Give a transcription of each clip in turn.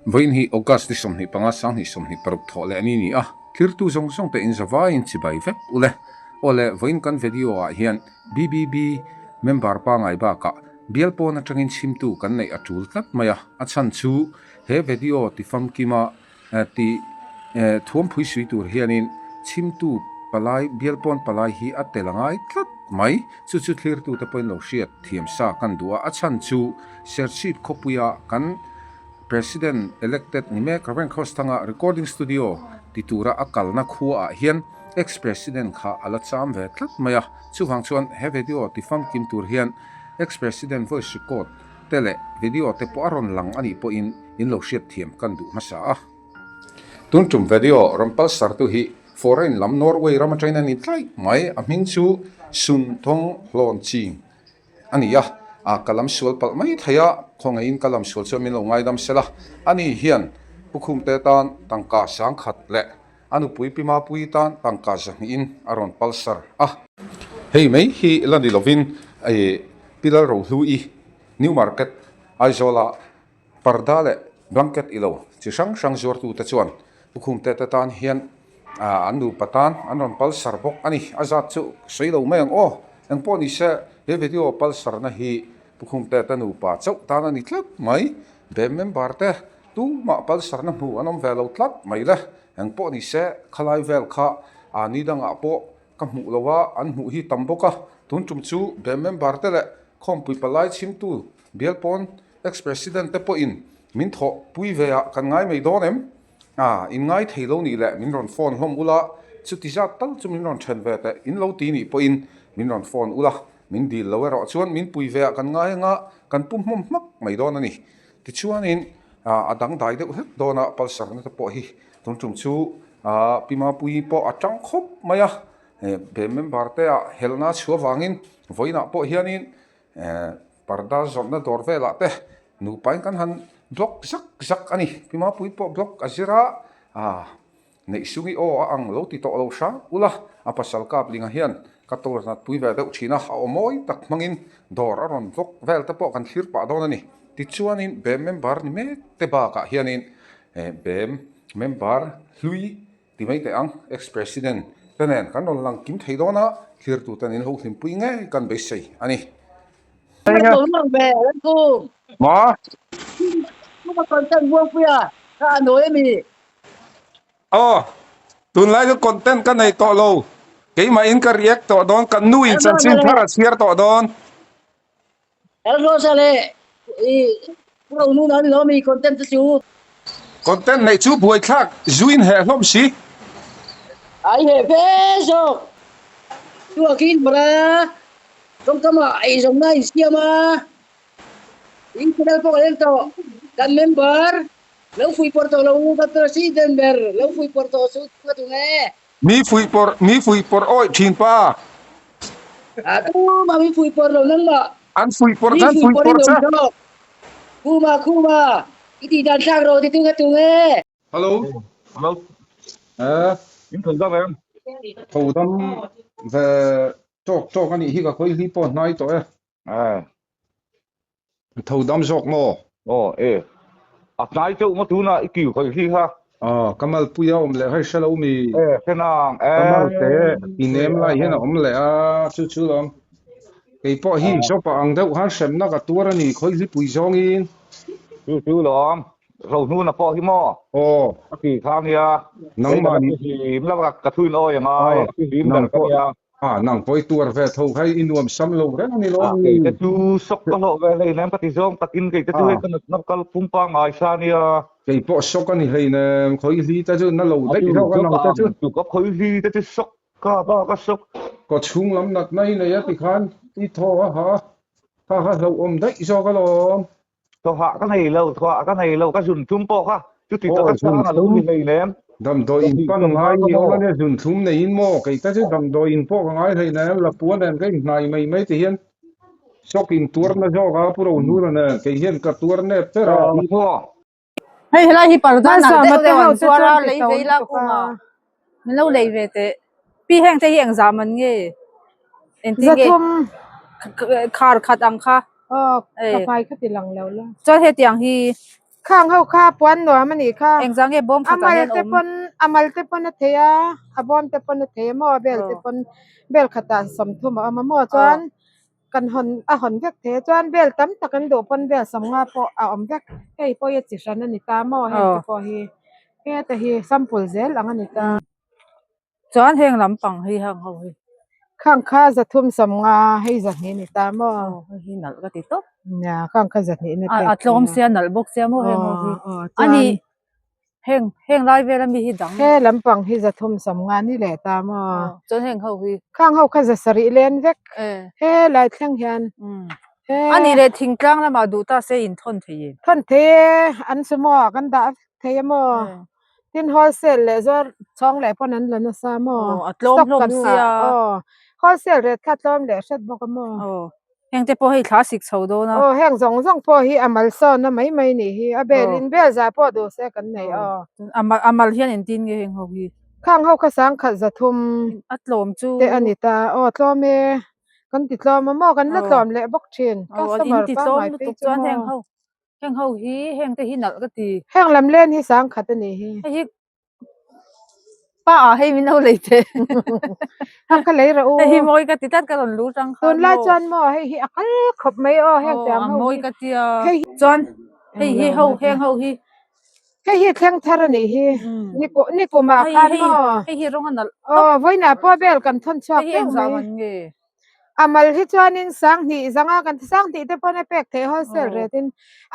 Vawiin hi August ni 25 2026 thawh leh ni ni a, thirtu zawng zawng te in zavaiin chibai vek u le. Aw le, vawiin kan video ah hian BBB member pangai bakah bial pawn atangin chhimtu kan neih a tul tlat mai a, a chhan chu he video tifamkima ti thuamphui sui tur hianin chhimtu palai bial pawn palai hi a tel a ngai tlat mai. Chu chu thlirtute pawhin lo hriat thiam sa kan duh a, a chhan chu Serchhip khawpuia kan President elected ni mek Rev Khawsthanga recording studio ti tura a kalna khuaah hian ex-president kha a la cham ve tlat mai a, chuvang chuan he video ti famkim tur hian ex-president voice record te leh video te pawh a rawn lang a nih pawhin in lo hriat thiam kan duh hmasa a. Tun tum video rawn palsartu hi foreign lam Norway ram atangin a ni tlaih mai, a hming chu Sunthawng Hlawn Ching. A ni a, a ka lam sual palh mai thei a, khawngaihin ka lam sual chuan min lo ngaidam sel a. Ani hian Pu Khumte tan tangka sangkhat leh a nupui Pi Mapuii tan tangka zahnihin a rawn palsar a. Hei mai hi la ni lovin Pi Lalrohlu-i New Market Aizawla Parda leh blanket ilo chi hrang hrang zuartute chuan lukhumte te tan hian an nupa tan an rawn palsar bawk a ni. A zat chu sawi lo mai ang aw. Engpawh ni se he video palsarna hi lukhumte te nupa chauh tan a ni tlat mai. Band member te tumah palsarna hmu an awm ve lo tlat mai le. Engpawh ni se khalai vel kha a ni dangah pawh ka hmuh lo a, an hmuh hi tam bawk a. Tun tum chu band member te leh khawmpui palai chhimtu bial pawn Ex-President te pawhin min thawh pui ve ah kan ngai mai dawn em? Ah, in ngai thei lo nih leh min rawn phone hlawm ula, chuti zat tal chu min rawn then ve teh, in lo ti nih pawhin min rawn phone ula, min dil lo erawh chuan min pui ve ah kan ngai anga kan pu hmawm hmak mai dawn a ni. Tichuanin a dangdai deuh hlek dawn a, Pulsar na te pawh hi tun tum chu Pi Mapuii pawh a tang khawp mai a, be member te ah helna chhuah vangin vawiinah pawh hianin Parda zawrhna dawr velah te nupain kan han block zak zak a ni. Pi Mapui pawh block a zir a, ah Neihsungi aw a ang lo ti tawh lo hrang ula, a pasal Kaplinga hian ka tour nat pui ve deuh thin a, a aw mawi tak hmangin dawr a rawn vawk vel te pawh kan thlir pah dawn a ni. Tichuanin bem member ni mek te bakah hianin bem member hlui Ti mai teh ang, ex-president te nen kan rawn lang kim thei dawn a, thlirtu ten in ho hlimpui ngei kan beisei a ni. Maw? Aw, tunlai chu content ka nei tawh lo, keimahin ka react tawh dawn, kan nu in chanchin thar a chhiar tawh dawn. Content neih chu buaithlak zuin heh hlawm si. Ai heh fe zawk. Tuakin bara tawngkama eizawnna insiam a, in channel pawh kan en tawh. Kan member lo fuihpawrh tawh lo u, kan president ber lo fuihpawrh tawh chu ka tum e. Mi fuihpawrh, mi fuihpawrh awih thin pa. A tu ma mi fuihpawrh lo nang ma. An fuihpawrh khan fuihpawrh che. Khuma khuma i tih dan thlak rawh ti tu ka tum e. Hello. Hello. Eh. In tho dam em? Tho dam ve tawk tawk anih hi ka khawi hli pawh hnai tawh e. Eh. Tho dam zawk maw? Aw e. A hnai deuh maw tuna i kiu khawi hli kha? Aw, ka malpui a awm leh hei hre lo mi. E, hre nang e. Ka malte i nem lai hian a awm leh a, chu chu lawm. Kei pawh hi shop ah ang deuh khan hremna ka tuar a ni, khawi hlipui zawngin. Chu chu lawm. Rohnuna pawh hi maw? Aw. A ti kha nia. Nangmah ni. Hlim la ka thuin awi angai. Aw, Hlim ber ka nia. A, nang pawh i tuar ve tho kha i nuam sam lo reng a ni lo mi? Kei te chu sawk ka hlawh ve hlei nem ka ti zawng takin kei te chu hei ka natna kal pumpa ngai sa nia. Kei pawh sawk a ni hlei nem, khawi hli te chu na lo daih zawk a nang te chu. Chu ka khawi hli te chu sawk ka ba ka sawk. Kaw chhung lam natna i nei a tikhan i thaw a ha, kha kha hlauhawm daih zawk alawm. Thawhah ka nei lo, thawhah ka nei lo, ka zun thum pawh kha chuti taka chang a lo ni hlei nem. Damdawi in pan ngai ni awm a nia, zun thlum neiin maw? Kei ta chu damdawi in pawh ka ngai hlei nen, Lapua nen ka inhnai mai mai ti hian shock in tuar na zawk a, Pu Rohnuna nen kei hian ka tuar nep ber a. Hei helai hi parda nalh deuh deuh an zuar a, lei ve ila kunga min lo lei ve teh. Pi heng te hi eng zah man nge? Engtin nge? Khar khat ang kha. Ka hmai kha ti lang lo la. Chuan hetiang hi. Khang ho kha puan nuam a nih kha. Engzah nge bawm A khatah mal hian te awm? pawn a mal te pawn a thei a, a bawm te pawn a thei a maw bel te pawn bel khatah 30 a awm a maw chuan kan hawn a hawn vek thei a chuan bel tam tak an duh pawn bel 50 pawh a awm vek. Hei pawh hi a chi hran a ni ta maw heng te pawh hi heta hi sample zel ang a ni ta. Chuan heng lampang hi heng ho hi. Khang kha 350 hei 200 ni ta maw? Aw hei hi nalh ka ti tawp. Nia khang kha 200 na pek A tlawm sia nalh bawk sia maw heng ho hi. Ani heng heng lai vel ami hi dang. He lampang hi 350 ni leh ta maw? Chuan heng ho hi. Khang ho kha 700 len vek. He lai thleng hian. Ani leh thingtlang lamah duh ta se in thawn thei em? Thawn thei e an sumo ah kan dah vek thei a maw? Tin wholesale leh zuar chhawng leh pawn an la nasa maw? Aw a tlawm Stock hlawm kan ngah sia. aw wholesale rate kha tlawm leh hret bawk a maw? Aw heng te pawh hei thla sik chho dawn a. Aw heng zawng zawng pawh hi a malsawnna mai mai nih hi a bel in bel zah pawh duh se kan nei aw. A mal a mal hian engtin nge heng ho hi? Khang ho kha 1300 A tlawm chu. Te a ni ta aw tlawm e kan ti tlawm a maw kan la tlawm leh bawk thin customer pangngai phei chu maw. Aw in ti tlawm lutuk chuan heng ho Heng ho hi heng te hi nalh ka ti. Heng lam len hi 1000 a ni hi. Hei hi pa ah hei min lo lei teh. Heng ka lei rawh u. Hei hi mawi ka ti tlat ka rawn lu tang khan maw. Tunlai chuan maw hei hi a kal khawp mai aw heng te ang ho hi. Aw a mawi ka tia. Hei hi chuan hei hi ho heng ho hi. Hei hi thleng thar a nih hi. Ni kum ah khan maw. Hei hi rawng a nalh. Aw vawiinah pawh vel kan thawn chhuak deuh mai. Hei hi engzah man nge? A mal hi chuanin 2000 zanga kan ti 2000 te pawn a pek theih wholesale rate in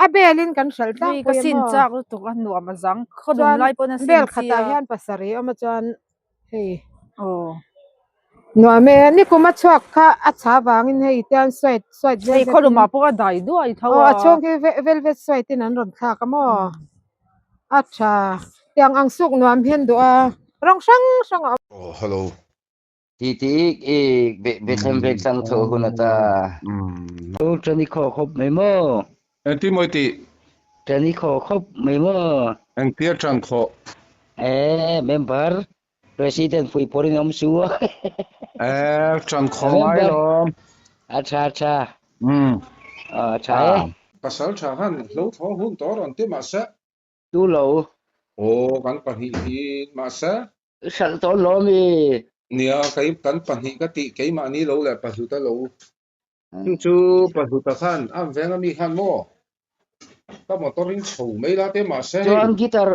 a bel in kan hralh tlak pui a maw? Ka sin chak lutuk a nuam a zang khaw dum lai pawn a sin bel khatah hian pasarih awm a chuan hei nuam e nikum a chhuak kha a chha vangin hei tian sweat sweat velvet hei khaw dumah pawh a dai duai tho a aw a chhung khi velvet sweat in an rawn thlak a maw a tha tiang ang suk nuam hian duh a rawng hrang hrang a awm. Aw hello. Ti ti i Bethlehem vek tlang thawh hun ata. U Tani khaw khawp mai maw? Engti mawi tih? Tani khaw khawp mai maw? Engtia tan khawh? E, member, President pui pawhin awm su a. E, tan khawh ngai lawm. A tha tha. A tha e. Pasal tha khan hlo thaw hun tawh rawn ti mahse. Tu lo. Aw kan pahnih hi mahse. I hralh tawh lo mi. Nia kei kan pahnih ka tih keimahni lo leh Pahluta lo. Chu chu Pahluta khan a veng ami khan maw ka motor in chho mai la te mahse hei. Chuan guitar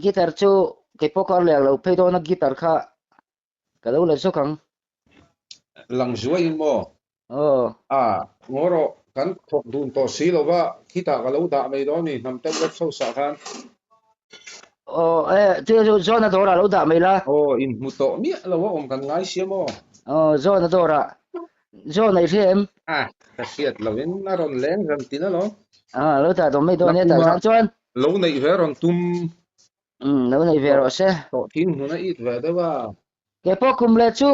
guitar chu kei pawh kar leh lo phei dawn a guitar kha Ka lo la zawk ang. Lang zuaiin maw? Aw. A, ngaw rawh, kan thawk dun tawh si lo va, khitah ka lo dah mai dawn ni, hnam tel web house ah khan. Aw, e, chu chu John-a dawrah lo dah mai la. Aw, inhmu tawh miah lo a awm kan ngai sia maw? Aw, John-a dawrah. John-a i hria em? A, ka hriat loin a rawn leng reng tin alawm. A, lo dah tawh mai dawn e, tah khan chuan. Lo neih ve rawn tum Umm lo nei ve rawh se. Tawh thin hmun a it ve deuh a. Kei pawh kum leh chu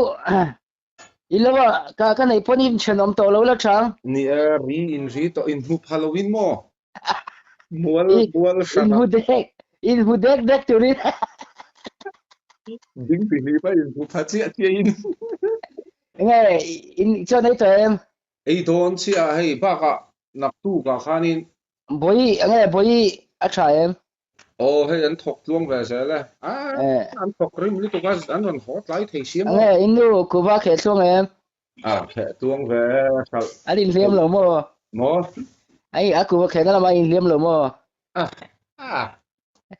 i lo a ka ka neih pawn in thenawm tawh lo la chang. Ni e, ri in ri tawh in hmu pha lo in maw? Mual mual hran a. In hmu dek in hmu dek dek turin. Ding ti hlip a in hmu pha chiah chiah in. Enge in chuan ei tawh em? Ei dawn chiah a hei bakah naktuk ah khanin. Bawi enge bawi a tha em? Aw hei an thawk tluang ve zel e. A an thawk rim lutuk a an rawn haw tlai thei si maw? Enge in nu Kuva kheh tluang em? A kheh tluang ve hralh. An inhliam lo maw? Maw? Ai a Kuva khehna lamah an inhliam lo maw? A a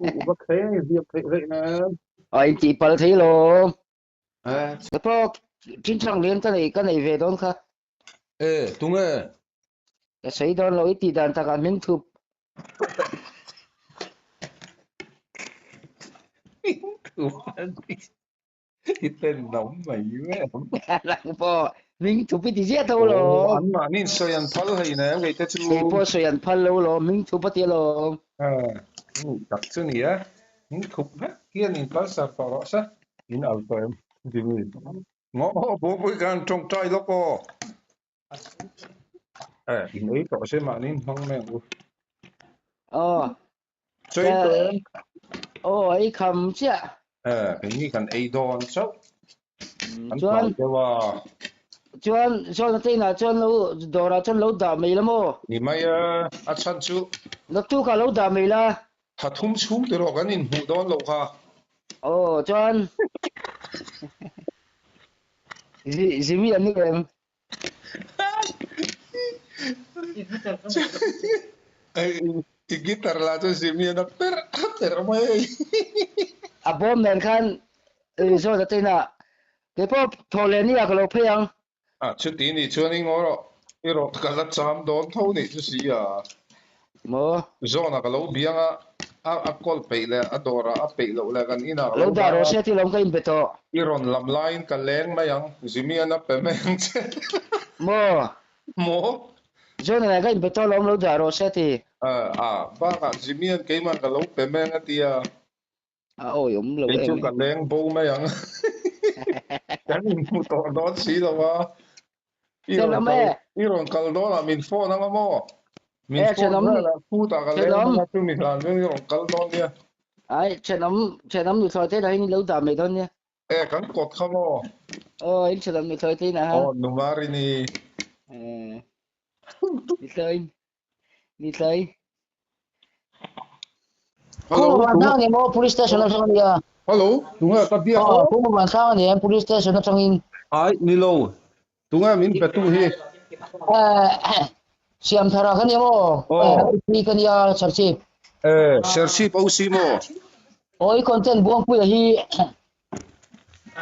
Kuva kheh a inhliam theih rih nen. A intih palh thei lo. Ka pawh Chinchang lian ka nei ka nei ve dawn kha. E tunge? Ka sawi dawn lo i tih dan takah hming thup. Hming thup a ni. I ten dam mai em. Nang pawh hming thup i ti ziah tho lo. Aw an mahni in sawi an phal hei nen kei te chu. Kei pawh sawi an phal lo lawm hming thup a ti alawm. E ni tak chu ni e. Hming thup vek hian in kalsar tawh rawh se. In al tawh em Jimmy? Ngaw Bawpui khan tawngtai lawk aw. Eh, in ei tawh se mahni in hmang mai ang u. Aw. Chawi tawh em? Aw, ei kham chiah. Eh, keini kan ei dawn chauh. Kan tlai deuh a. Chuan Zawlna te inah chuan lo dawrah chuan lo dah mai la maw? Ni mai a, a chhan chu. Naktukah lo dah mai la. Thla thum chhung tiraw kan inhmuh dawn loh kha. Aw chuan Jimmy an ni em? I guitar lah chu Jimmy an a perh a perh mai a hei. A bawm nen khan Zawlna te inah keipawh thawh leh ni ah ka lo phei ang. A chuti nih chuan i ngaw rawh, i rawh ka la cham dawn tho nih chu si a. Maw? Zawna ka lo biang a, a a call peih leh a dawrah a peih loh leh kan inah ka Lo lo dah dah rawh a. se tih lawm ka inbe tawh. I rawn lam laiin ka leng mai ang, Jimmy-an a pe mai ang che. Maw? Maw? Zawna nen ka inbe tawh lawm lo dah rawh se ti. A, a, bakah Jimmy-an keimah ka lo pe mai ang a ti a. A awi awm lo Kei chu em ka leng bo mai ang. Kan inhmu tawh dawn si lo a. I rawn Thenawm kal e. i rawn kal dawnah min phone anga maw? Min E phone thenawm vel a phutah ka leng thenawm dawn a chumi hlan vel i rawn kal dawn nia. Ai thenawm thenawm nuthlawi te lah in lo dah mai dawn nia. E kan kawt kha maw? Aw in thenawm nuthlawi te inah Aw Numarini. E nuthlawi Nithlai. Hello, Kuma Vantlang ni maw Police Station atang ania. Hello, tunge ka biak aw? Kuma Vantlang ani em Police Station atangin. Ai, nilo. Tunge min petu hi? Eh, Siamthara ka nia maw? Aw. Eh, ka nia Serchhip. Eh, Serchhip OC maw? Aw, i content Buangpuia hi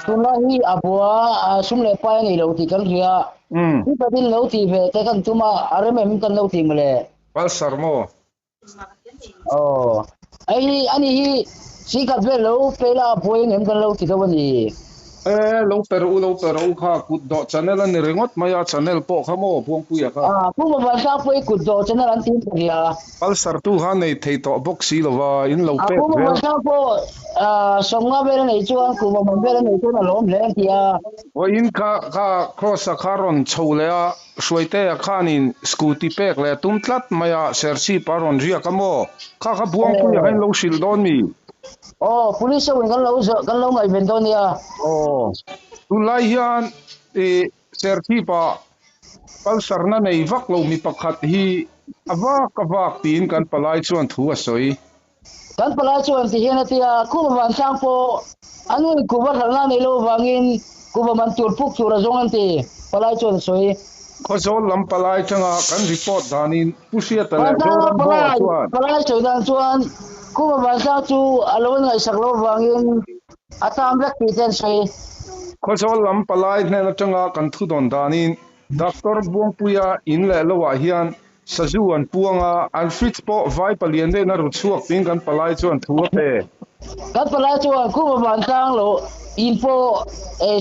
Tunlai hi a bua a sum leh pai a nei lo tih kan hria. Ni patin lo tih ve te kan tum a, a rem em kan lo ti mawle. Palsar maw? Aw. Hei hi ani hi sikhat vel lo pe la a buai ang em kan lo ti deuh a ni. E, lo pe rawh u, lo pe rawh u kha, kut dawh channel a ni ringawt mai a, channel pawh kha maw Buangpuia kha. A, Pu Mavantlang pawh i kut dawh channel an ti in ka hria. Palsar tu kha nei thei tawh bawk si lova, in lo A, pek Pu zel. Mavantlang pawh sawmnga vel a neih chuan kum awm vel a neih chuan a lawm hle an ti a. Vawiin kha kha Kross-a kha rawn chho leh a, Hruaitea khanin scooty pek leh a tum tlat mai a, Serchhip a rawn riak a maw? Kha kha Buangpuia kha in lo hrilh dawn mi? Aw, Police ho in kan lo kan lo ngaihven dawn nia. Aw, tunlai hian i Serchhip-ah Palsarna nei vak lo mi pakhat hi a vak a vak tiin kan palai chuan thu a sawi. Kan palai chuan ti hian a ti a, Kuva vantlang pawh an nuin kuva hralhna nei lo avangin kuva man tur puk tur a zawng an ti, palai chuan a sawi. Khawzawl lam palai tanga kan report danin Pu Hriata leh Vantlanga Zoram Boa palai chuan. Palai sawi dan chuan Kuva vantlang chu a lo ngaihsak lo avangin a tam vek tih te an sawi. Khawzawl lam palai hnen atanga kan thudawn danin Doctor Buangpuia in leh loah hian Sazu an puang a, an fridge pawh vai palian deuhin a ru chhuak tiin kan palai chuan thu a pe. Kan palai chuan Khuma Vantlang lo in pawh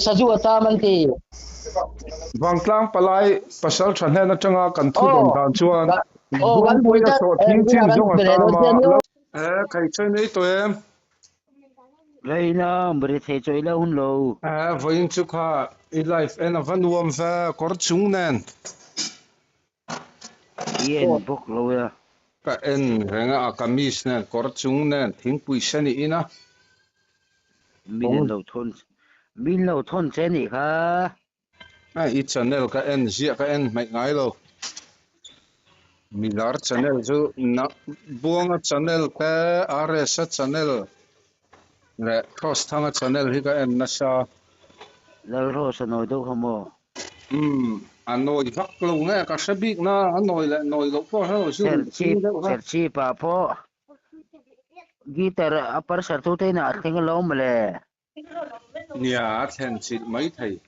Sazu a tam an ti. Vangtlang palai pasal tha hnen atanga kan thu dawn dan chuan Buangpuia sawhthing chin zawng a tam a, lo. Eh, khai chawi mai tawh em? Reina, bari thei chawi lo hun lo. Eh, vawiin chu kha i live en a va nuam ve, kawr chung nen. I en bawk lo e. Ka en reng a, a kamis nen kawr chung nen thingpui sen i in a. Min lo thawn min lo thawn che nih kha. A i channel ka en ziah ka en hmaih ngai lo. Milar channel chu na Buanga channel te RS-a channel leh Kross Thanga channel hi ka en nasa. Lalrosa nawi deuh kha maw? Umm, a nawi vak lo nge ka hre bik na, a nawi leh nawi loh pawh hre lo chu Serchhip Serchhip ah pawh guitar a parser tu te inah a thleng alawm mawle. Nia, a thlen chilh mai thei.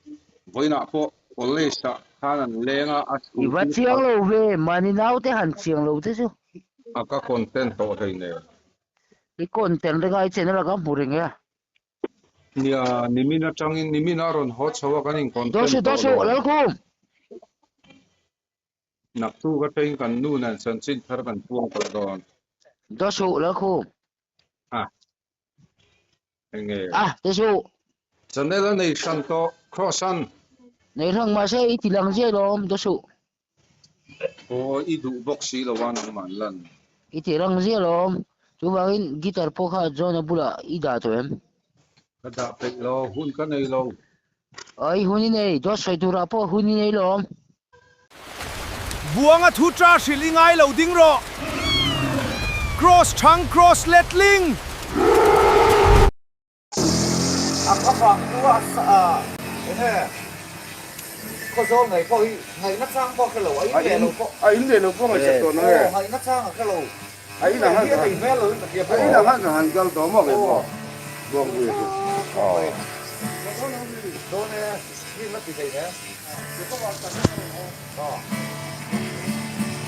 Vawiinah pawh college ah khan an leng a, a I va scooty chiang lo ve, mahni naute han chiang lo te chu. A ka content tawh hlei nen. I content renga i channel a ka hmu reng e. Nia, nimin atangin nimin a rawn haw chho a kan in content Dosu tawh dosu lo. Lalkhum. Naktuk atangin kan nu nen chanchin thar kan puang tawh dawn. Dosu Lalkhum. Ah. Enge. Ah, tesu. Channel a nei hran tawh, Kross an. Nei hrang mahse i ti lang ziah lawm dosu. Aw i duh bawk si lo a nangmah an lan. I ti rang ziah lawm. Chuvangin guitar pawh kha John-a bulah i dah tawh em? Ka dah peih lo, hun ka nei lo. Oi hun i nei, dawt sawi turah pawh hun i nei lawm. Buanga thu tra hrilh i ngai lo ding rawh. Cross chhang cross letling. A ka vang chu a sa enge Khawzawl ngaih pawh hi ngaihna chang pawh a hre lo, a in leh lo pawh. A in leh lo pawh ngaihsak tawh na nge? Aw ngaihna chang a hre lo. A in ang han a in ang han ka han kal tawh maw kei pawh Buangpuia chu.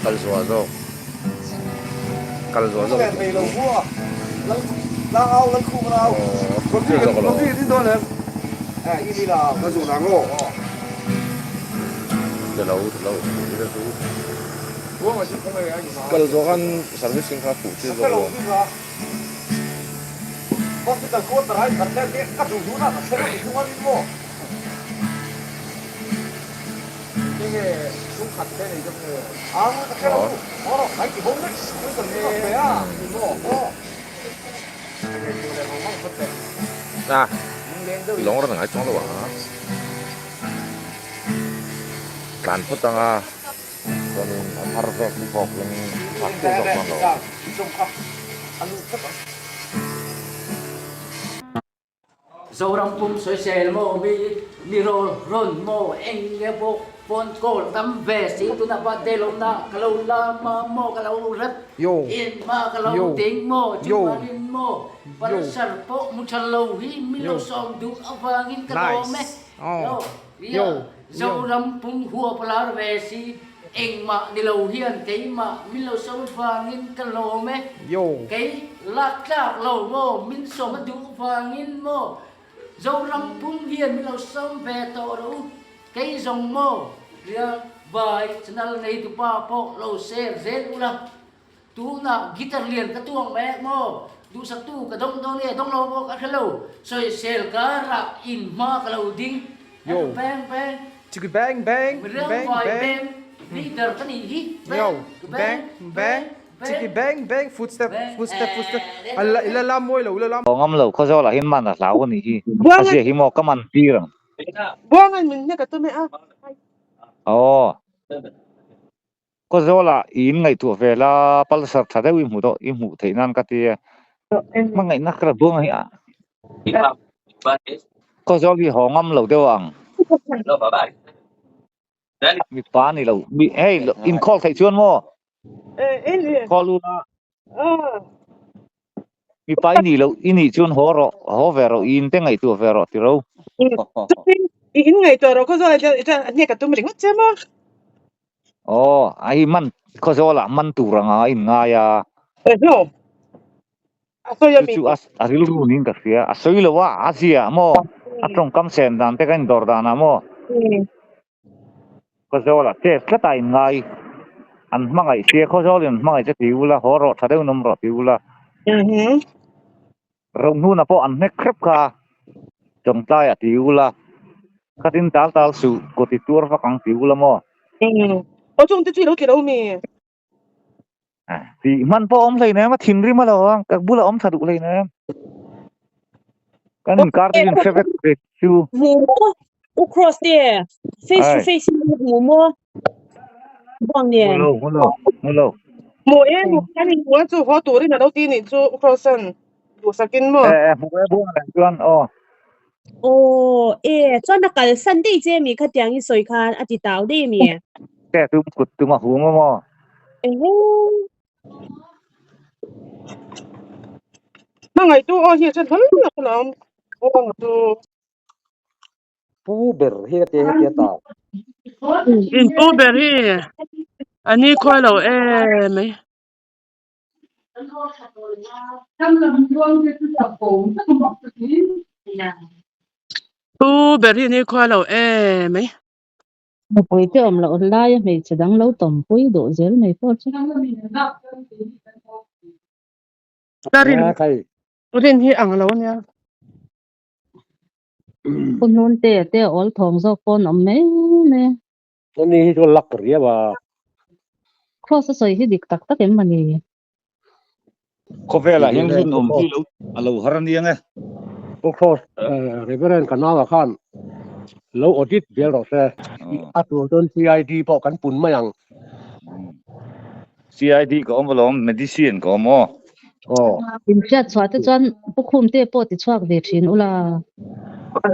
Kal zuah zawk kal zuah zawk i tum chu. Coffee coffee in dawn em? Ka zuh ang aw. Ti lo ti lo ila chu. Kal zawh khan servicing kha fuh chiah zawk lo. A lawng rawn ngai chuang lo ang a tlan phawt ang a. Chuanin a thar vek bawkin a thlak chiah zawk dawn lo. Zoram pum sawisel maw mi mi rawl rawn maw eng nge pawh phone call tam ve si tuna birthday lo na ka lo la ma maw ka lo rep in ma ka lo ding maw chuvangin maw palsar pawh mu tha lo hi mi lo sawm duh avangin ka lawm e yo Zoram pum huap a lar ve si, engmah ni lo hian keimah min lo sawm vangin ka lawm e. Kei lak tlak lo maw, min sawm a duh vangin maw, Zoram pum hian min lo sawm ve tawh rawh u. Kei zawng maw, Rial Vai channel neitupa pawh lo share zel ula. Tunah guitar lian ka tuang mek maw? Duhsaktu ka dawng dawn nge dawng lo maw ka hre lo. Sawisel karah in hma ka lo ding. Yo. Bang bang. Chiki bang bang. Miriam Bang vai bang. bang. Leader ka nih hi. Yo. Bang Bang bang. Chiki bang bang. Footstep bang. footstep footstep. Ala ila la mawi lo ila la. Aw ngam lo khawzawl ah hian man a hlau a nih hi. A Buangan zia hi maw ka man tir ang. Buangan min hnek a tum e a. Aw. Khawzawlah i in ngaihtuah ve la, Pulsar tha deuh i hmuh dawh i hmuh theih nan ka ti a, hmangaihna ka la buang hi a. Khawzawl hi haw ngam lo deuh ang. Mipa ni lo, mi hei in call theih chuan maw? Call u la. Mipa i nih loh i nih chuan haw rawh, haw ve rawh, i in te ngaihtuah ve rawh ti ro. I in ngaihtuah rawh Khawzawl ah a hnek a tum ringawt che maw? Aw, a hi man Khawzawl ah man tur anga a in ngai a. Ehlo, a sawi a Chu mi. chu a a rilru niin ka hria, a sawi lo a, a zia ah maw, a tawngkam sen dan te ka in dawr dan ah maw. Khawzawl ah test tlat a in ngai an hmangaih sia Khawzawl in an hmangaih che ti ula haw rawh tha deuh in awm rawh ti ula Rohnuna pawh an hnek hrep kha Chawngtlai ah ti ula khatin tal tal suh kut i tuar vak ang ti ula maw. Aw chung te chu i lo ti lo mi. Tih hman pawh awm hleinem a thinrim a lo ang ka bulah awm tha duh hleinem. Kan inkar te in hre vek ve chu. Hmu maw? U Cross te face to Ai. face in hmu maw? Buang Hmu nen. lo hmu lo hmu lo. Hmu e hmu kan in hmu a chu haw turin a lo ti nih chu U Cross an duhsakin maw? E e hmu e buang nen chuan aw. Aw e chuan a kalsan daih che mi khatiang i sawi khan a ti tau daih mi. Te tum kut tum a hum a maw? Ehe. Hmangaihtu aw hi a hre hlawl lo ka lawm buang chu. Pu ber hi ka tia hetia ta. In pu ber hi a ni khawi lo em mai. Pu ber hi a ni khawi lo em mai. Nupui te awm loh laia hmeichhe dang lo tawmpui duh zel mai pawh chu. Ka rin rin hi ang lo ania. Pu hnun te te awl thawng zawk pawn awm mai mai a. Ani hi chuan luck riau a. Cross a sawi hi dik tak tak em ani? Khawvelah hian rinawm hi lo a lo har aniang e. Pu Cross, Reverend ka nauah khan. Lo audit zel rawh se. A tur chuan CID pawh kan pun mai ang. CID ka awm alawm, medicine ka awm aw. Aw. In hriat chhuah te chuan Pu Khumte pawh ti chhuak ve thin ula.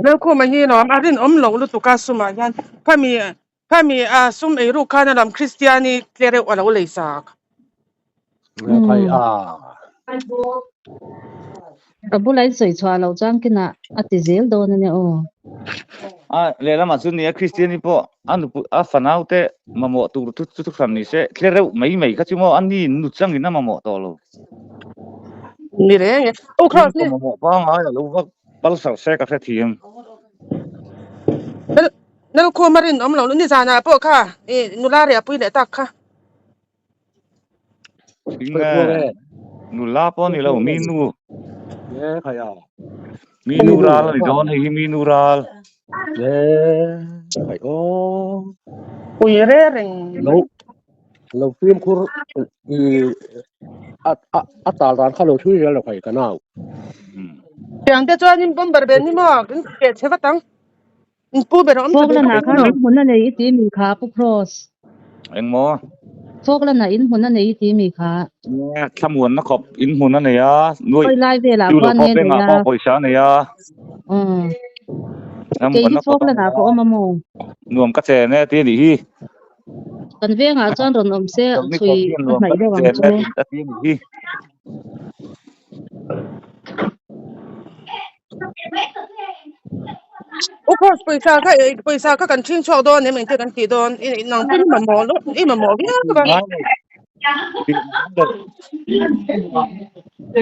Lalkhuma hi lawm a rinawm loh lutuk a sumah hian khami khami a sum ei ruk khan a lam Kristiani tle reuh a lo lei sak. Phai a. Ka bula in sawi chhuah loh chuan kinah a ti zel dawn a nia aw. A lehlamah chuan nia Kristiani pawh a nupui a fanau te mamawh tur chu chu hran ni se tle reuh mai mai kha chu maw a ni nu changin a mamawh tawh lo. Ni reng e. U Kraws ni. Mamawh pangngai a lo vak palsar se ka hrethiam. Lalkhuma rinawm loh nizanah pawh kha i nula riahpui leh tak kha. Thing e, nula pawh ni lo, mi nu. Mi nu ral a ni dawn hei hi mi nu ral. Ui re reng. Lo lo fimkhur i a a a tal dan kha lo thui zel lo khai ka nau. Tiang te chuan in bomber ve ni maw kan keh chhe vat ang. Pu ber awm Falkland-ah khan in hmun a nei i ti mi kha Pu Cross. Engmaw? Falkland-ah in hmun a nei i ti mi kha. Nia, thlamuanna khawp in hmun a nei a, nuaih Khawi lai velah chu lo khuan pawh nge bengah nei a? pawh pawisa a nei a. Aw. Kei hi Thlamuanna khawp a nei Falkland-ah a. ka awm a maw? Nuam ka chen e ti a nih hi. Kan vengah chuan rawn awm se Chawlhni chhui khawp hian a nuam hnaih ka deuh ang chen chu. e ti a ti a nih hi. U Cross pawisa kha eh pawisa kha kan ṭhing chhuak dawn em engtin kan tih dawn i nang pawh i mamawh lo i mamawh viau a.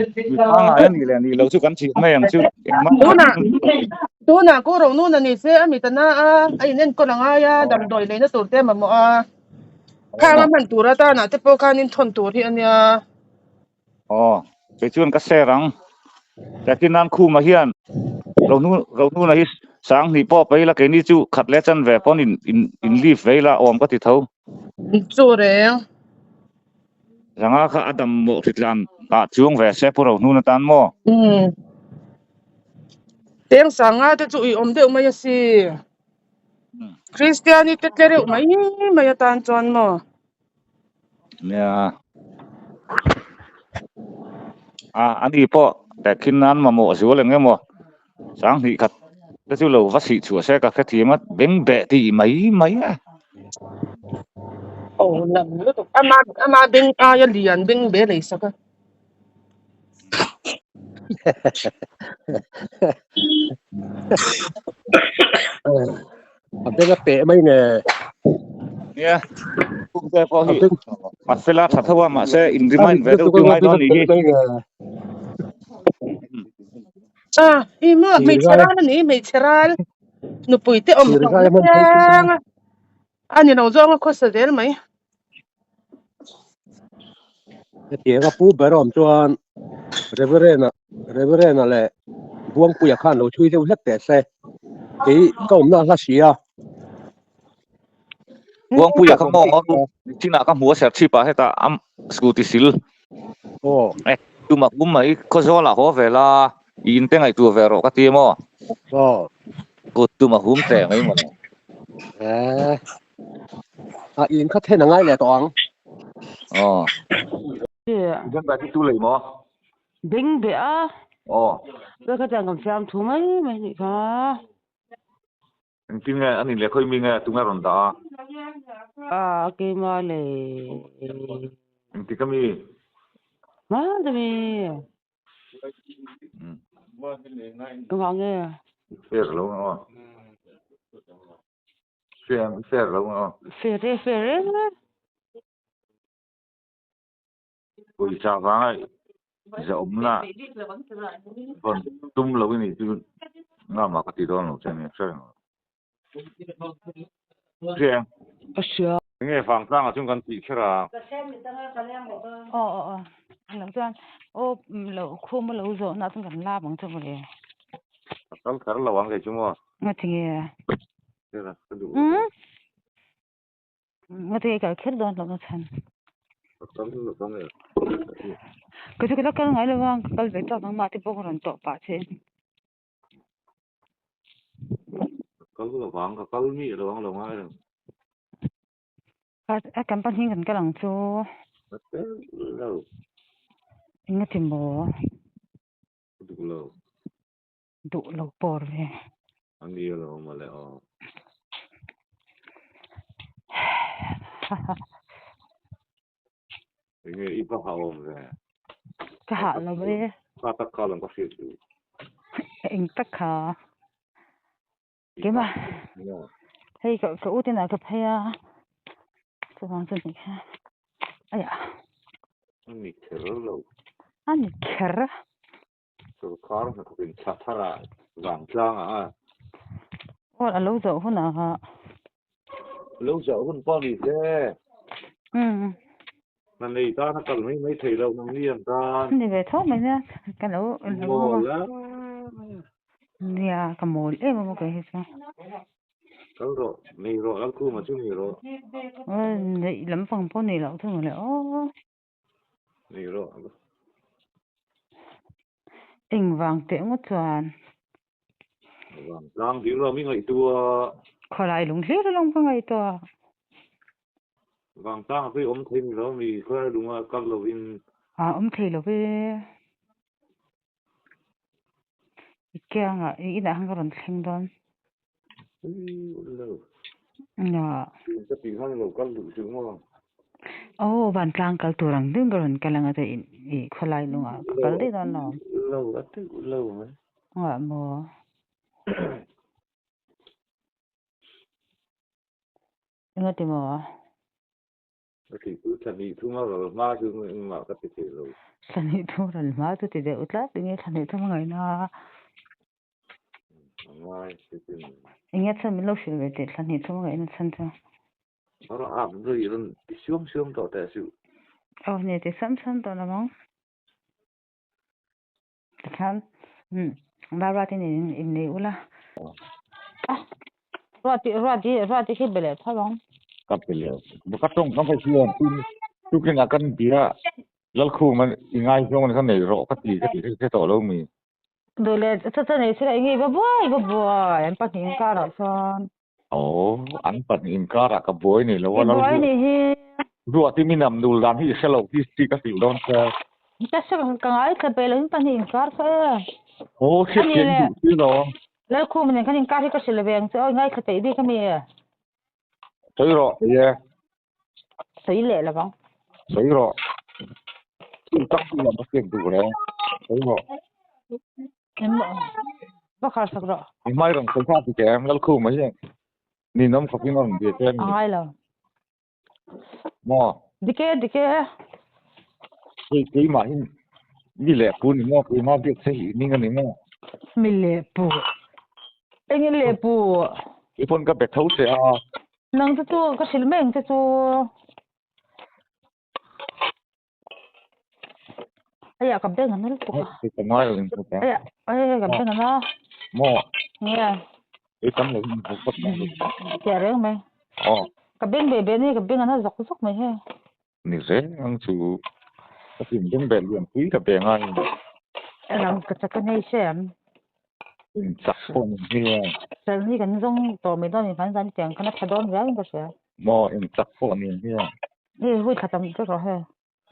Mi pangngai a nih leh nih loh chu kan chhiat mai ang chu engmah Tunah tunah ku ro nun a ni se a mit a na a a in enkawl a ngai a damdawi leina tur te a mamawh a khang a hman tur atana te pawh khanin thawn tur hi a nia. Aw, kei chuan ka share ang. Takin nan khuma hian Rohnu Rohnuna hi Sanghnih pawh paih ila keini chu khat leh chan ve pawn in in in leave ve ila awm ka ti tho. Chu reng. Zanga kha a dam mawh hritlan ah chuang ve se Pu Rohnuna tan maw? Umm. Teng Sanga te chu i awm deuh mai a si. Kristiani te tle reuh mai mai atan chuan maw? Nia. A ani pawh tehkhin nan mamawh zual eng emaw Sanghnih khat te chu lo va sih chhuah se ka hrethiam a, beng beh tih mai mai a. Aw lam lutuk ama ama beng aia lian beng be lei sak a. A beng a peh mai nge. Nia, kum te pawh hi a fel a tha tho a mahse in remind ve deuh chu ngai dawn ni hi. A, i maw hmeichhe ral a ni, hmeichhe ral nupui te awm hlauh na piang a, a ni lo zawng a khawsa zel mai. Hetiang a pu ber awm chuan Reverend a Reverend a leh Buangpuia khan lo chhui deuh hlek teh se. Kei ka awmna a hla si a. Buangpuia kha maw chinah ka hmu a serchhip ah hetah a scooty sil. Aw. Eh tuma kum mai khawzawl ah haw ve la i in te ngaihtuah ve rawh ka ti maw. Aw. Kut tuma hum teh mai maw. Eh. A in kha then a ngai leh tawh ang. Aw. Beng bai chu lei maw? Beng beh a. Aw. Chuan kha tiang kan fiam thu mai mai nih kha. Engtin nge a ni leh khawi mi nge tunge rawn dah a? A keimah le. Engtik a mi? Hman ta mi. Engah nge? Fair lo aw. Fair fair lo aw. Fair e fair e. Pawisa vanga zahawmna rawn tum lo i nih chu ngama ka ti dawn lo che nia hre reng rawh. Hria em? Ka hria. Enge vangtlangah chuan kan tih kher a? Aw aw aw lo chuan aw lo khum a lo zawhna chuan kan lap ang chu mawle. Ka kal kher lo ang kei chu maw? Nga tinge? Hria ka duh. Nga tinge kal kher dawn hlauhna chhan? Ka kal lo ang e. Kei chu ka la kal ngai lo a, ka kal ve tawk ang mahte pawh ka rawn tawh pah che. Kal lovang, ka kal miah lo ang lo ngai reng. A kan pahnih kan kal ang chu. Ka tel lo. Engati maw? Ka duh lo. Duh lo pawr ve. A ni alawm mawle aw. Enge i va hah awm ve? Ka hah lo e. Kha tak kha lam ka hriat duh. Eng tak kha? Keimah hei ka ka u ten ah ka phei a chuvang chu ni kha aiah. A ni kher lo. A ni kher. Sorkar hnathawk in thla thar ah vang tlang ah a. Aw a lo zawh hun ah. A lo zawh hun pawh ni se. Umm. Hna nei tan a kal mai mai thei lo nang ni ang tan. Ni ve tho mai nia ka lo lo. Mawl a. Nia ka mawl em a maw kei hi chu. Kal rawh nei rawh Lalkhuma chu nei rawh. Neih lampang pawh nei loh thung le aw. Nei rawh. Engvang teh ngawt chuan. Vang tlang dil rawh mi ngaihtuah. Khawlai lung hlir alawm ka ngaihtuah. Vang tlang a pawh i awm thei ni lo mi khawlai lunga kal lovin. A awm thei lo ve. I kiangah i inah khan ka rawn thleng dawn. Ka tih khan lo kal duh suh maw? Aw vantlang kal tur ang deuhin ka rawn kal ang a chuan i khawlai lungah ka kal daih dawn lo. Lo a teuh lo mai. Engah maw? Engati maw? Ka tih chu thla hnih thum a ral hma chu engmah ka ti thei lo. Thla hnih thum ral hma chu ti deuh tlat enge thla hnih thum a ngaihna a? A ngai chitin. Enge chhan min lo hrilh ve teh thla hnih thum a ngaihna chhan chu? A rawn ap zui rawn ti siam siam tawh teh suh. Aw nia ti siam siam tawh lo ang. Tikhan umm Barbara te nen innei ula. Ruati Ruati Ruati khi be leh tho ang. Ka pe leh. Ka tawng ka hmai hian tin tukin ah kan bia Lalkhum an i ngaizawng an kha nei rawh ka ti ka ti hre tawh lo mi. Duh leh chu chu nei sila enge i va buai i va buai an pahnih inkarah chuan. Aw an pahnih inkarah ka buai nei lo a I buai ni hi. Ruati mi nam nul dan hi i hre lo hi chi ka hrilh dawn che. Ka hre ka ngaithla peih lo in pahnih inkar kha e. Aw hriat thiam duh si lo. Lalkhum nen khan inkar hi ka hrilh ve ang che aw i ngaithla peih bik ami. Sawi rawh ti e. Sawi leh lo vang. Sawi rawh. Thil tak chu lam a hriat duh reng. Sawi rawh. Va khar sak rawh. I hmai rawn sawi kha ti che em Lalkhum a hian ninawm khawpin a rawn bia che a ni. A ngai lo. Maw? Dik e, dik e. Hei keimah hi mi leh pu ni maw? Keimah biak che hi ning a ni maw? Mi leh pu. Eng leh pu? I phone ka be tho che a. Nang te chu ka hrilh mai ang che chu. Aiah ka bank an lutuk a. Ka ngai lo in ka. Aiah ai ka bank an a. Maw? Nge. I tam lo in ka Tia reng mai. Aw. Ka bank ve ve ni ka bank an a zak zak mai he. Ni reng ang chu. Ka tin beng bel lian pui ka be ngai. Ram ka chak a nei se am. In chak pawh ni hi. Sal ni kan zawng tawh mai dawn in kan zan tiang khan a tha dawn viau in ka hria. Maw in chak pawh ni hi. Ni hui thla tam vek rawh he.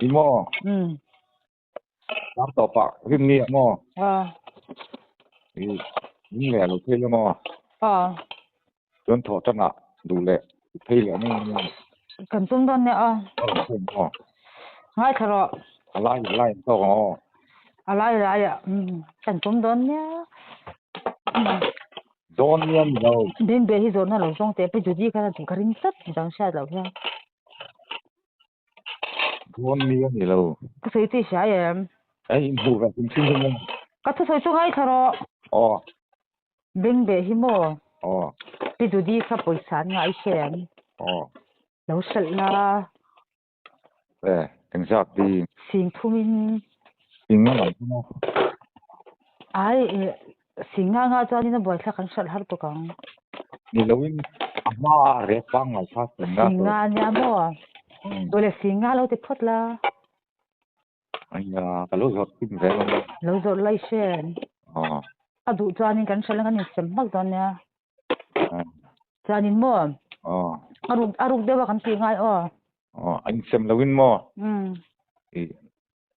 I maw? Um. Tar tawh pah rim ni ah maw? A. I ning leh lo phei la maw? A. Chuan thawh tan ah duh leh i phei leh mai ang maw? Kan tum dawn nia a. A rawn phei ang maw? Ngaithla rawh. A lai leh lai an tawk ang aw. A lai lai ah um kan tum dawn nia. Dawn nia ni lo. Beng be hi zawhna lo zawng teh pi Judy khan a duh ka ring tlat midang hriat loh hian. Dawn ni a ni lo. Ka sawi chu i hria em? Ei inhmuh ve hrim hrim hi maw? Ka thusawi chu ngaithla rawh. Aw. Beng beh hi maw? Aw. Pi Judy kha pawisa an ngai hria em? Aw. Lo hralh la. E, engzat ding? Sing thumin. Sing nga lam thum a. Ai, sing nga nga chuanin a buaithlak kan hralh har tuk ang. Ni loin a hma a rek pangngai kha sing nga. Sing nga ania maw? Tule sing nga lo ti phawt la. Ania, ka lo zawrh kim zel ang. Lo zawrh lai hrian. Aw. A duh chuanin kan hralh ang kan insem hmak dawn nia. Chuanin maw? Aw. A ruk a ruk deuh a kan tih ngai aw. Aw, a insem loin maw? Umm. I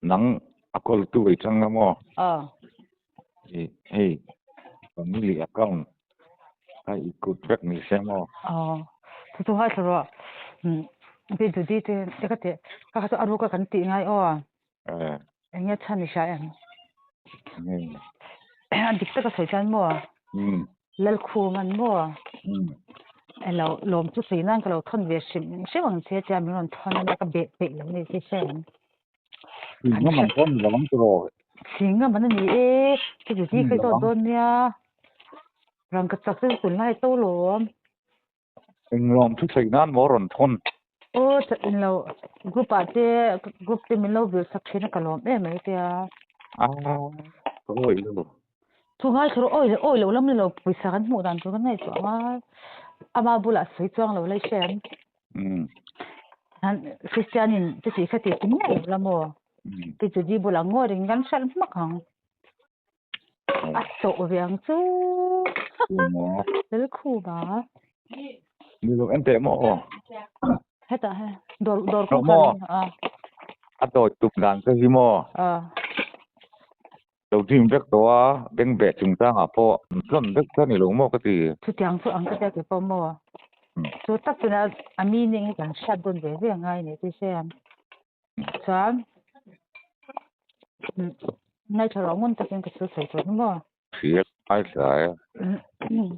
nang a kawltu ei tang a maw? Aw. I hei family account a i kut vek ni se maw? Aw. Chu chu ngaithla rawh. Umm pi Judy te te ka tih ka kha chu a ruk a kan tih ngai aw. Eh. Eng nge chhan i hria em? Eng. A dik taka sawi chuan maw? Umm. Lalkhum an maw? Umm. Elo lawm chu sawi nan ka lo thawn ve hrim hrim ang che tia min rawn thawn a nia ka beh peih lo ni che hre ang. Sing a man pawh ni lo ang tiraw? Sing a man a ni e, ka ti ti ka zawt dawn nia. Rangka chak chu tunlai to lawm. Eng lawm thu sawi nan maw rawn thawn? Aw that in lo group ah te group te min lo vil sak thin a ka lawm em mai tia. A ka awih lo. Chu ngai thla rawh awi leh awi loh lam ni lo pawisa kan hmuh dan tur kan ngaihtuah anga ama bulah sawi chuang lo lai hre ang. Christian in chuti kha ti ti miah lo la maw? Ti Judy bulah ngawi reng kan hralh hmak ang. A tawh ve ang chu. Lal khuma. Ni lo en teh maw? Hetah he dawr dawr kawng kha a. A dawi tum dan che hi maw? A. Lo dream vek tawh a, beng beh chungchangah pawh hlawn vek chu a ni lo maw ka ti. Chutiang chu ang ka tia kei pawh maw? Chu tak chuna a meaning hi kan hriat dawn ve ve ngai ni tih hre. Chuan ngaithla rawh ngun takin ka thil sawi tur hi maw? Hria ngaithla e.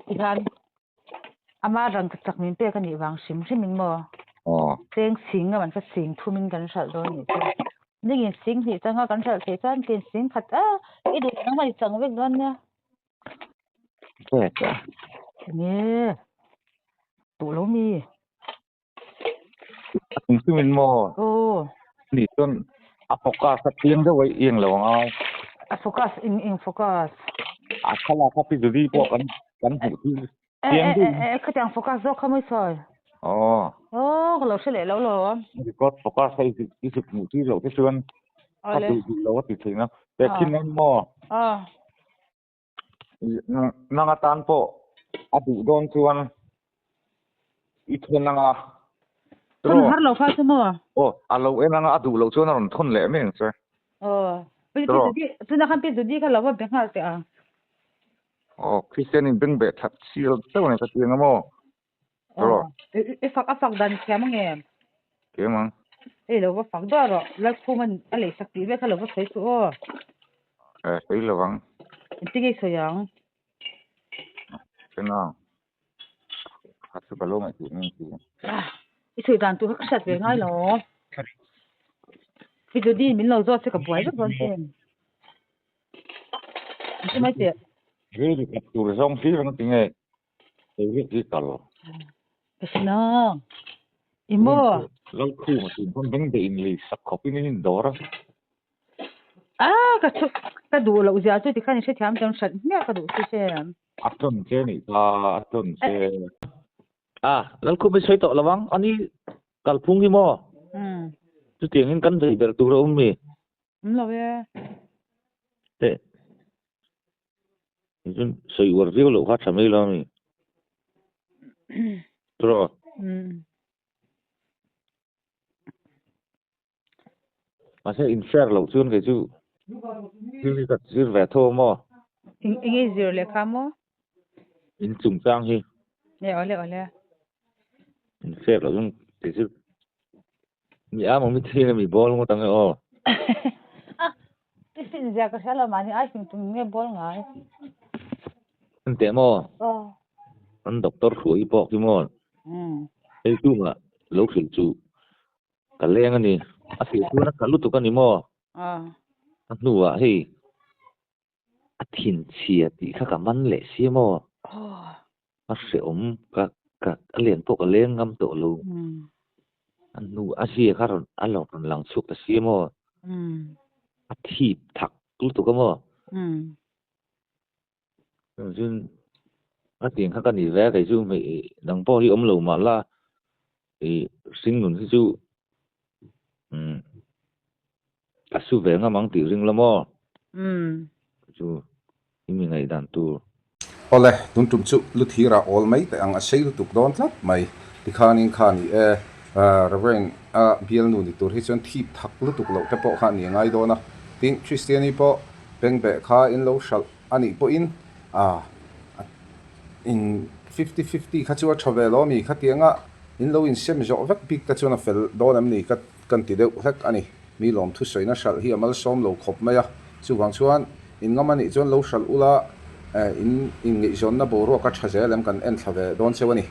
Tikhan ama rangka chak min pek anih vang hrim hrimin maw? Aw. Cheng sing a man kha sing thumin kan hralh dawn anih chu. Ningin sing hnih changa kan hralh theih chuan tin sing khat a i duh nangmah i chang vek dawn nia. Vek a. Enge duh lo mi? A tum hrim in maw? Aw. Ni chuan a focus a chiang deuh a i eng lo ang a. A focus eng eng focus? A thlalak a Pizuvi pawh kan kan hmuh chu chiang deuh in. E e khatiang focus zawk kha mawi sawi. Aw. Aw ka lo hre leh lo lo. Record focus a i zuk i zuk hmuh tir loh te chuan a duh duh lo a ti theih na. Tehkhin ang maw? Aw. Nang atan pawh a duh dawn chuan i thawn anga. Thawn har lo kha chu maw? Aw, a lo en anga a duh loh chuan a rawn thawn leh mai ang che. Aw, Pi Judy, tuna khan Pi Judy kha lo va be nghal teh ang. Aw, Kristian in beng beh that si lo deuh a ni ka ti anga maw? Aw, i fak a fak dan thiam ang em? Thiam ang. Hei lo va fak duah rawh, Lalkhum a lei sak tih vel kha lo va sawi suh aw. Eh, sawi lo ang. Engtin nge i sawi ang? Eng ang? Kha chu ka lo ngaihtuah nge ti. I sawi dan tur kha ka hriat ve ngai lo. Pi Judy min lo zawt che ka buai vek dawn che. Engtin mai teh? Ril khat tur zawng hlir ang ti nge? Ka I maw? Lalkhuma tun pawn beng beh in lei sak khawp in in indawr a. Ah ka thu ka duh loh zia chu tikhan i hrethiam chuan hrat hmiah ka duh chu che. A tawn che nih kha a tawn che. Ah Lalkhuma i sawi tawh lo ang ani kalphung hi maw? Chutiang in kan vei ber tur a awm mi? Awm lo e. Teh. Chuan sawi uar viau loh kha tha mai lo ami? Tiraw? Mahse in fair loh chuan kei chu thil hi ka zir ve tho a maw? Eng enge zir leh kha maw? In chungchang hi. E awle awle. In fair loh chuan kei chu Mi a mawmi thing a mi bawl ngawt ang e aw. A i fin zia ka hria lo mahni ai fing tum nge bawl ngai. An teh maw? Aw. An doctor hruai pawh khi maw? Hei tumah lo hrilh chu ka leng a ni. A hrilh chuan a tha lutuk a ni maw? Aw. A hnuah hei a thinchhia tih kha ka man leh si maw? Aw. A hrehawm ka ka a lian pawh ka leng ngam tawh lo. A hnu a zia kha rawn a lo rawn lang chhuak ta si maw? A thip thak lutuk a maw? Chuan a tiang kha ka ni ve a kei chu hmei dang pawh hi awm lo mah la ih hring nun hi chu umm a su ve ngam ang tih ring la maw? Chu i mi ngaihdan tur. Awle, tun tum chu Luthira awl mai teh ang a sei lutuk dawn tlat mai. Tikhanin kha ni e, Reverend a bialnu ni tur hi chuan thip thak lutuk loh te pawh kha a ni ngai dawn a. Tin, Kristiani pawh bengbeh kha in lo hralh a nih pawhin in fifty fifty kha chu a tha ve lo a mi khatianga in lo insem zawh vek bik te chuan a fel dawn em ni ka kan ti deuh hlek a ni. Mi lawmthu sawina hralh hi a malsawm lo khawp mai a, chuvang chuan in ngam a nih chuan lo hralh ula in inngaihzawnna boruak a tha zel em kan en thla ve dawn cheu a ni.